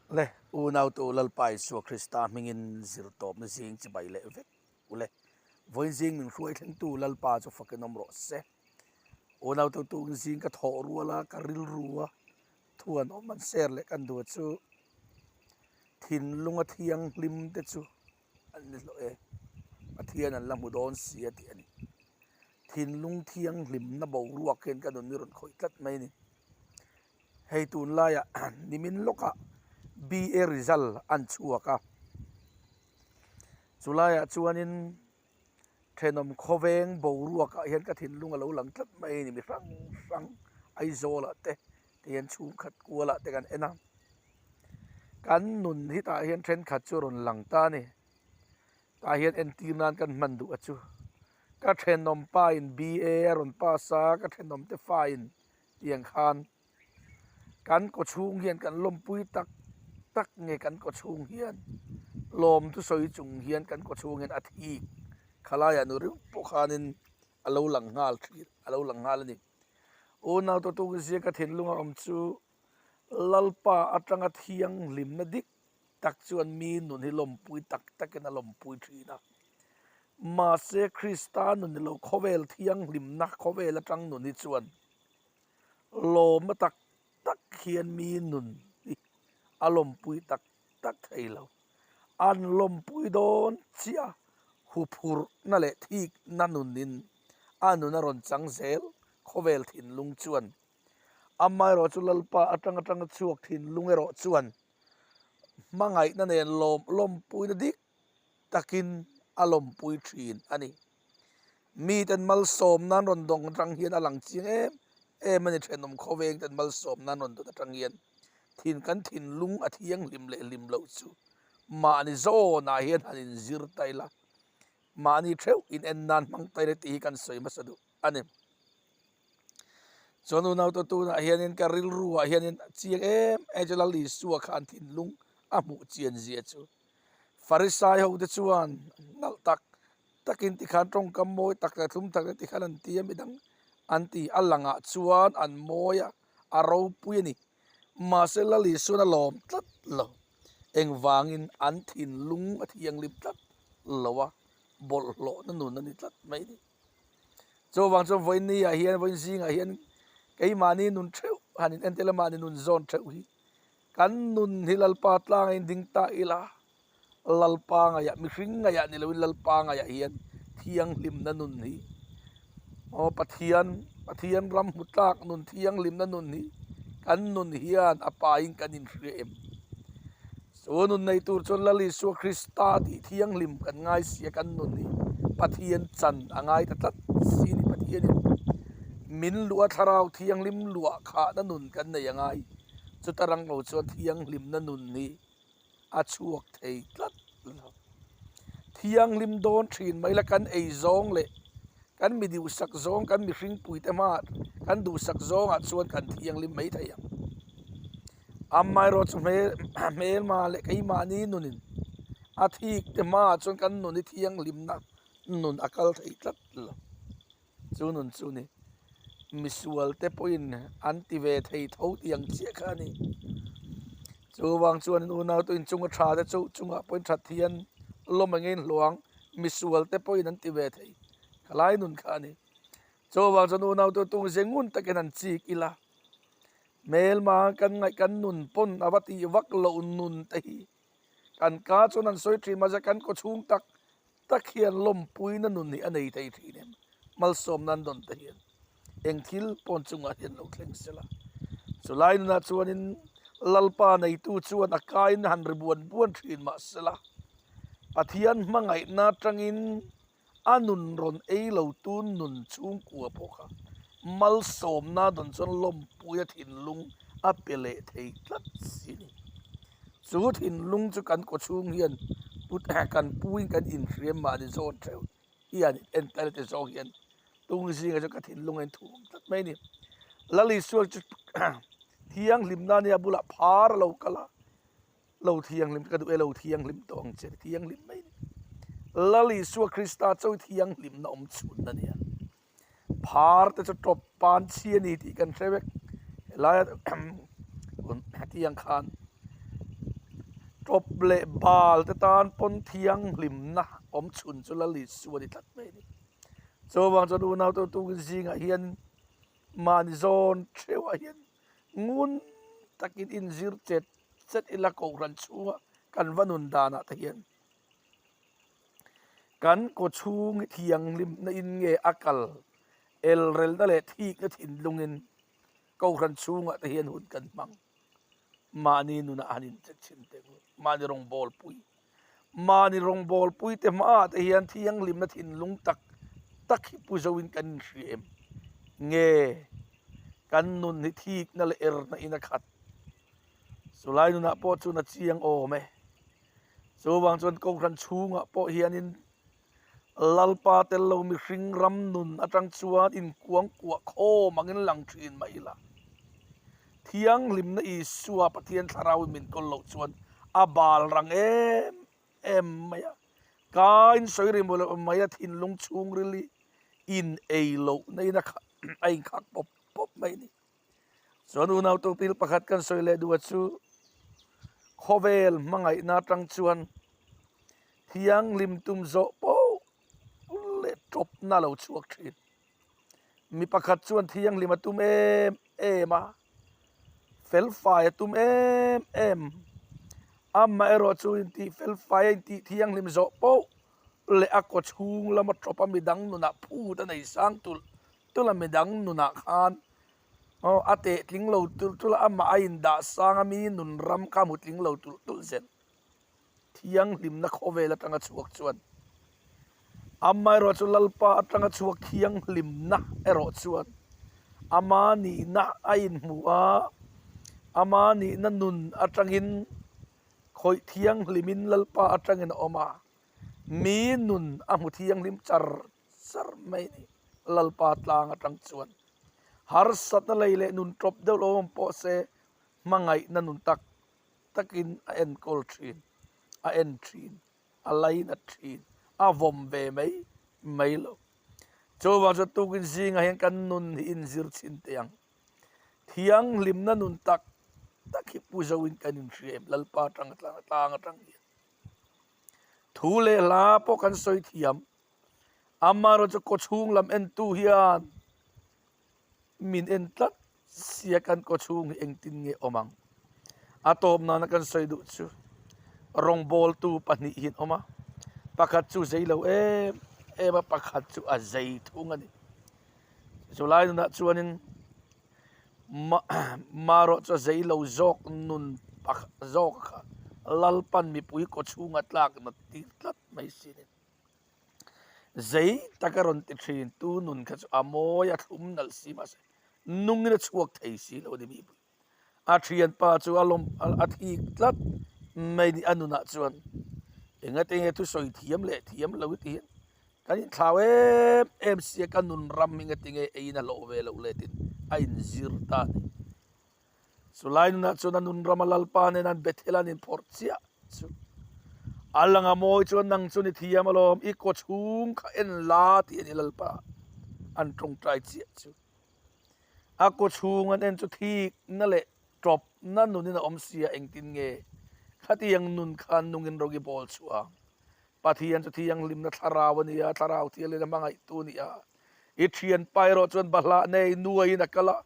Le, unautu Lalpa Isua Krista hmingin zirtawpna zing chibai leh vek ule. Vawiin zing min hruai thlengtu Lalpa chu fakin awm rawh se. Unautu tung zing ka thawh rual a, ka rilru a, thu an awm an share leh kan duh chu thinlunga thianghlim te chu an ni hlawh e. Pathian an la hmu dawn si a tih a ni. Thinlung thianghlimna boruak hian ka nun hi rawn khawih tlat mai a ni. Hei tunlaiah nimin lawkah BA result an chhuak a, chulaiah chuanin thenawm khawveng boruakah hian ka thinlung a lo lang tlat mai a ni mi hrang hrang Aizawlah te tihian chhungkhat kualah te kan en a, kan nun hi tah hian thenkhat chu a rawn lang ta a ni. Tah hian entir nan kan hman duh a chu ka thenawm pa in BA a rawn pass a, ka thenawm te fa in tiang khan kan kaw chhung hian kan lawmpui tak tak nge kan kaw chhung hian lawm chu sawi chung hian kan kaw chhung hian a thik khalaiah nu ringawt pawh khanin a lo lang nghal thin a lo lang nghal a ni. Unau te tuk ziaka thinlunga awm chu Lalpa atanga thianghlimna dik tak chuan mi nun hi lawmpui tak takin a lawmpui thin a. Mahse Krista nun ni lo khawvel thianghlimna khawvel atang nun hi chuan lawmna tak tak hian mi nun hi a lawmpui tak tak thei lo. An lawmpui dawn chiah huphurhna leh thikna nunin a nun a rawn chang zel khawvel thinlung chuan Amaherawh chu Lalpa atang atanga chhuak thinlung erawh chuan hmangaihna nen lawm lawmpuina dik takin a lawmpui thin a ni. Miten malsawm nan rawn dawng atang hian a lang chiang em em a ni. Thenawm khawveng ten malsawm nan rawn dawn atang hian thin kan thinlung a thianghlim leh hlim loh chu mahni zawnah hian han inzir ta ila, mahni theuh inen nan hmang ta ila tih hi kan sawi hmasa duh a ni. Chuan unaute tunah hianin ka rilruah hianin a chiang em em chu Lal Isua khan thinlung a hmuh chian zia chu. Farisai ho te chuan nalh tak takin tikhan tawngkam mawi tak leh thlum tak leh tikhan an ti a midang an ti a langah chuan an mawi a, a ropui a ni. Mahse Lal Isuan a lawm tlat lo. Engvangin an thinlung a thianghlim tlat lo a, bawlhhlawhna nun a ni tlat mai a ni. Chuvang chuan vawiin ni ah hian vawiin zingah hian keimahni nun theuh han in entir la mahni nun zawn theuh hi kan nun hi Lalpa tlanga in ding ta ila Lalpa ngaihah mihring ngaihah ni loin Lalpa ngaihah hian thianghlimna nun hi aw Pathian Pathian ram hmu tlak nun thianghlimna nun hi kan nun hian a pain kan inhria em. Chu nun nei tur chuan Lal Isua Krista tih thianghlim kan ngai si a, kan nun hi Pathian chan a ngai ta tlat si a ni. Pathianin min luh a thlarau thianghlim luah khahna nun kan nei a ngai. Chuta rang lo chuan thianghlimna nun hi a chhuak thei tlat lo. Thianghlim dawn thin mai la kan ei zawng leh kan mi duhsak zawng kan mihring puite hmaah kan duhsak zawngah chuan kan thianghlim mai thei ang. Amaherawhchu hmel hmelma leh keimahni nunin a thik te hmaah chuan kan nun hi thianghlimna nun a kal thei tlat lo. Chu nun chu ni misual te pawhin an ti ve thei tho tih ang chiah kha a ni. Chuvang chuan unau te inchunga tha te chu chungah pawhin that hian lawm eng eng hluang misual te pawhin an ti ve thei khalai nun kha a ni. Chuvang chuan unau te tung ze ngun takin an chik ila hmelma kan ngaih kan nun pawn a va tih vak loh nun te hi kan ka chuan an sawi thin mahse kan kawchhung tak tak hian lawmpuina nun hi a nei thei thin em? Malsawmna an dawn te hian eng thil pawn chungah hian lo thleng sela. Chulai nunah chuanin Lalpa neitu chuan a kain han ri buan buan thin mahsela Pathian hmangaihna atangin A nun rawn ei lo tu nun chhungkua pawh kha malsawmna dawn chuan lawmpuia thinlung a pe leh thei tlat si a ni. Chu thinlung chu kan kawchhung hian kan puin kan inhriam mahni zawn theuh hian entel te zawng hian tung zinga chu ka thinlung a inthum tlat mai a ni. Lal Isua chu thianghlimna a nia bulah phar a lo kal a. Lo thianghlim ka duh e, lo thianghlim tawh ang che, thianghlim mai ni. Lal Isua Krista chu thianghlimna awm chhun a nia. Phar te chu tawp pan chi a ni tih kan hre vek. Helaia hetiang khan. Tawp leh bal te tan pawn thianghlimna awm chhun chu Lal Isua ni tlat mai a ni. Chuvang chuan unau te tukin zingah hian mahni zawn theuhah hian ngun takin inzir chet chet ila kohhran chhunga kan va nun danah te hian kan kawchhung hi thianghlimna in nge a kal elrelna leh thikna thinlungin kohhran chhungah te hian hun kan hmang. Mahni nunah han inche chhin teh u. Mahni rawngbawlpui, mahni rawngbawlpui te hmaah te hian thianghlimna thinlung tak tak hi pu zoin kan inhria em? Nge kan nun hi thikna leh erna in a khat? Chulai nunah pawh chuan a chiang awm e. Chuvang chuan Kohhran chhungah pawh hianin Lalpa tel lo mihring ram nun atang chuan inkuangkuah khawm angin lang thin mah ila. Thianghlimna Isua Pathian Thlarauin min kawl loh chuan a bal rang em em mai a. Ka insawi ri mai a thinlung chhungril hi in ei lohna in a inkhak pawp pawp mai a ni. Chuan unau tupil pakhat kan sawi leh duh a chu khawvel hmangaihna atang chuan thianghlim tum zawh pawh leh tawpna a lo chhuak thin. Mi pakhat chuan thianghlim a tum em em a, felfai a tum em em. Amaherawhchu intih felfai a intih thianghlim zawh pawh leh a kaw chhung lama tawp a midang nunah phut a nei sang tulh tulh a midang nunah khan aw a teh tling lo tulh tulh a amah a indah sang a mi nun ram kha a hmu tling lo tulh tulh zel thianghlimna khawvel atanga chhuak chuan amaherawhchu Lalpa atanga chhuak thianghlimna erawh chuan ama nihna a inhmu a ama nihna nun atangin Khawih thianghlimin Lalpa atangin a awm a, mi nun a hmu thianghlim char char mai a ni. Lalpa tlang atang chuan harsatna lei leh nun tawp deuh lo awm pawh se hmangaihna nun tak takin a enkawl thin, a en thin, a lainat thin, a vawm ve mai mai lo. Chuvang chuan tukin zingah hian kan nun hi inzir chhin teh ang. Thianghlimna nun tak tak hi pu zoin kan inhria em Lalpa atanga tlang tlang atang hian. Thu leh hla pawh kan sawi thiam. Amaherawhchu kaw chhung lam entu hian min en tlat sia kan kaw chhung hi engtin nge awm ang. A tawp nana kan sawi duh chu rawngbawltu pahnih hi an awm a, pakhat chu zei lo em em a, pakhat chu a zei thung a ni. Chulai nunah chuanin marawh chu a zei lo zawk nun pakhat zawk kha Lalpan mipui kaw chhunga tlak nat tir tlat mai si a ni. Zei taka rawn ti thin tu nun kha chu a mawi a thlum nalh si mahse nungin a chhuak thei si lo a ni mipui. A thianpa chu a lawm a thik tlat mai ni a nunah chuan engati nge thusawi thiam leh thiam lo i ti hian kan inthlau em em sia ka nun ram hi engati nge eiin a hlawh ve loh leh tin a inzir ta a ni. Chulai nunah chuan a nun rama Lalpa nen an Bethel an inphawrh chiah chu a lang a mawi chuan nang chu ni thiam alawm i kaw chhung kha en la tih a ni Lalpa an tawngtai chiah chu. A kaw chhung an en chu thikna leh tawpna nunin a awm sia engtin nge khatiang nun khan nungin rawng i bawl chhuah ang. Pathian chu thianghlimna thlarau a ni a, thlarau thianghlimna hmangaihtu a ni a. I thianpa erawh chuan bahlah nei nuaiin a kal a,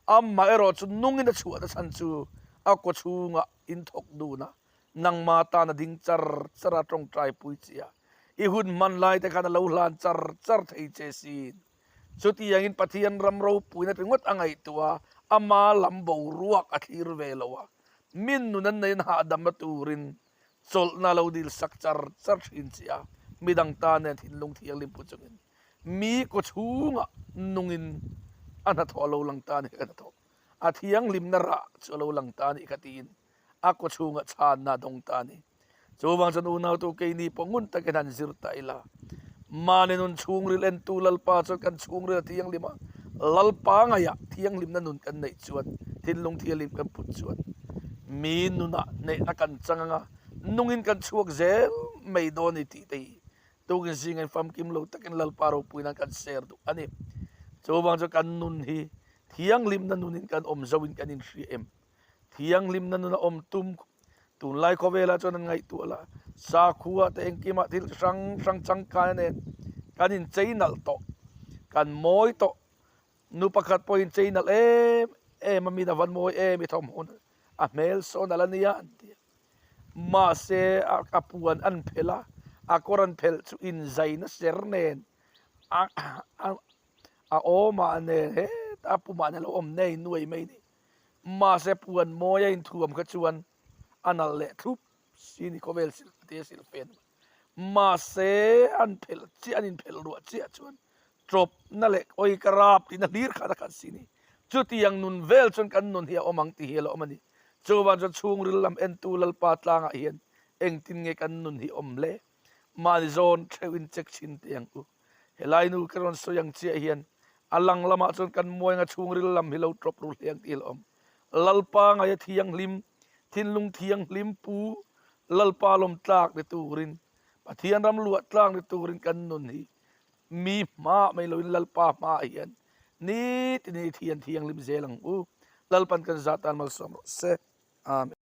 amah erawh chu nungin a chhuahna chhan chu a kaw chhungah in thawk dun a, nangma tan a ding char char a tawngtai pui che a, i hun hman lai te khan a lo hlan char char thei che sin. Chutiangin Pathian ram ropuina ringawt a ngaihtuah a, ama lam boruak a thlir ve lo a, min nun an neiin hahdamna turin chawlhna a lo dil sak char char thin che a, midang tan nen thinlung thianghlim pu chungin mi kaw chhungah nungin a hnathawh a lo lang ta a ni ka hnathawh a thianghlimna rah chu a lo lang ta a nih kha tiin a kaw chhungah chhanna a dawng ta a ni. Chuvang chuan unautu keini pawh ngun takin han zir ta ila. Mahni nun chhungril entu Lalpa chuan kan chhungril a thianghlim a, Lalpa ngaihah thianghlimna nun kan neih chuan, thinlung thianghlim kan put chuan mi nunah hnehna kan chang anga nungin kan chhuak zel mai dawn a ni tih te hi tukin zinga famkim lo takin Lalpa ropui nan kan share duh a ni. Chuvang chuan kan nun hi thianghlimna nunin kan awm zoin kan inhria em? Thianghlimna nuna awm tum. Tunlai khawvelah chuan an ngaihtuah la, sakhua te engkimah thil chi hrang hrang changkaina nen kan inchei nalh tawh, kan mawi tawh. Nu pakhat pawh inchei nalh em em a, min a van mawi em i thawmhnaw a hmel sawn a la nia an ti a. Mahse a puan an phelh a, a kawr an phelh chu inzaina ser nen a a awmah nen hetah a pumah nen a lo awm nei nuai mai a ni. Mahse puan mawi a inthuam kha chuan a nalh leh thlup si ni khawvel silh te silh fen a. Mahse an phelh chiah an inphelh ruah chiah chuan tawpna leh awi ka rap tihna hlir khan a khat si ni. Chutiang nun vel chuan kan nun hi a awm ang tih hi a la awm a ni. Chuvang chuan chhungril lam entu Lalpa tlangah hian engtin nge kan nun hi awm le? Mahni zawn theuh in check chhin teh ang u. Helai nu ka rawn sawi ang chiah hian a lang lamah chuan kan muainga chhungril lam hi lo tawp ru hle ang tih a la awm. Lalpa ngaia thianghlim, thinlung thianghlim pu Lalpa lawm tlak ni turin, Pathian ram luah tlak ni turin kan nun hi mi hmaah mai loin Lalpa hmaah hian nitin hi thian thianghlim zel ang u. Lalpan kan zah tan malsawm rawh se. Amen.